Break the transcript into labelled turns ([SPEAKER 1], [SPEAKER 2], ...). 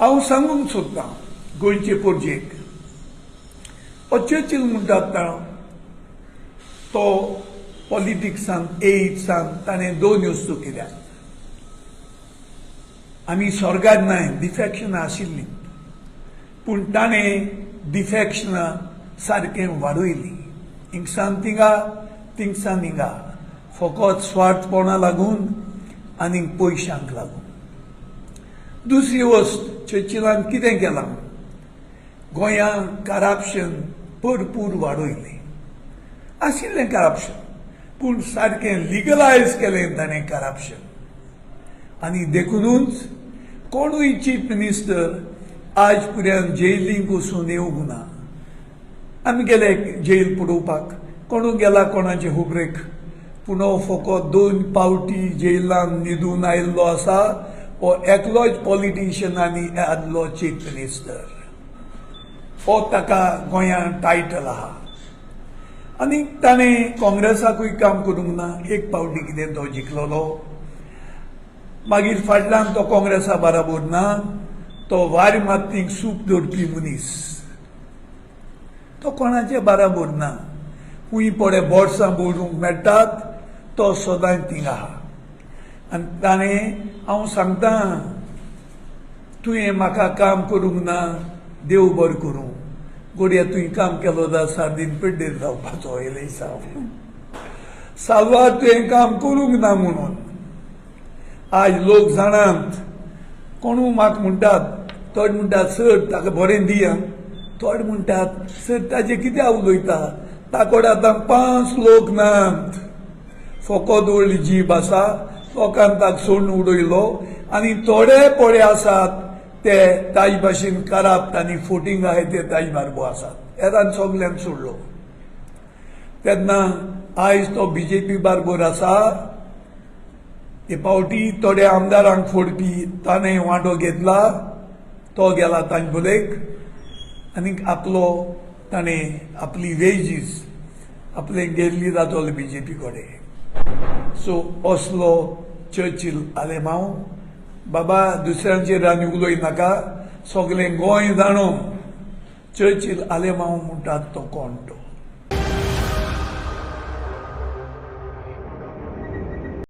[SPEAKER 1] हांव सांगूंक सोदतां गोंयचे पोरजेक, हो चर्चील म्हणटात तो पॉलिटिक्सान एट्सान ताणें दोन वस्तू केल्यात. आमी स्वर्गार न्हय, डिफॅक्शनां आशिल्लीं, पूण ताणें डिफॅक्शनां सारकें वाडयलीं. हिंगसान तिंगा, तिंगसान हिंगा, फकत स्वार्थपणा लागून आनी पयशांक लागून. दुसरी वस्त चर्चिलान कितें केलां, गोंयांत करप्शन भरपूर वाडयलें. आशिल्लें करप्शन, पूण सारकें लिगलायज केलें ताणें करप्शन. आनी देखुनूच कोणूय चीफ मिनिस्टर आज पर्यंत जेलींक वचून येवंक ना. आमी गेले जेल पळोवपाक, कोणू गेला कोणाचे हुबरेक, पूण हो फकत 2 पावटी जेलान न्हिदून आयिल्लो आसा. हो एकलोच पॉलिटिशियन आनी आदलो चीफ मिनिस्टर, हो ताका गोंयांत टायटल आहा. आनी ताणें काँग्रेसाकूय काम करूंक ना. एक पावटी कितें तो जिखलोलो, मागीर फाटल्यान तो काँग्रेसा बराबर ना, तो वारी मातीक सूप दवरपी मनीस, तो कोणाचे बराबर ना. खूंय पळय बोर्सां बरोवंक मेळटात, तो सदांच थिंगा आहा. आनी ताणें हांव सांगता, तुवें म्हाका काम करूंक ना, देव बरें करूं, घडये तुवें काम केलो जाल्यार सार्दीन पेड्डेर जावपाचो एलेसांव. साल्वार तुवें काम करूंक ना म्हणून आज लोक जाणात. कोणू म्हाका म्हणटात, थोडे म्हणटात सर ताका बरें दिया, थोडे म्हणटात सर ताजें कित्याक उलयता, ताकोड आतां 5 लोक नात, फकत व्हडली जीब आसा, लोकान ताका सोडून उडयलो. आनी थोडे पळे आसात ते ताजे भाशेन कराप्ट आनी फोटींग आहाय, ते ताजे बारबो आसात, हेरान सगल्यांक सोडलो. तेन्ना आयज तो बीजेपी बारबोर आसा. ते पावटी थोडे आमदारांक फोडपी ताणें वांटो घेतला, तो गेला तांचे बोलेक आनी आपलो ताणें आपली वेजीस आपले गेल्ली जातलो बीजेपी कडेन. सो असलो चर्चील आलेमांव बाबा, दुसऱ्यांचेर आनी उलय नाका, सगलें गोंय जाणो चर्चील आलेमांव म्हणटात तो कोण तो.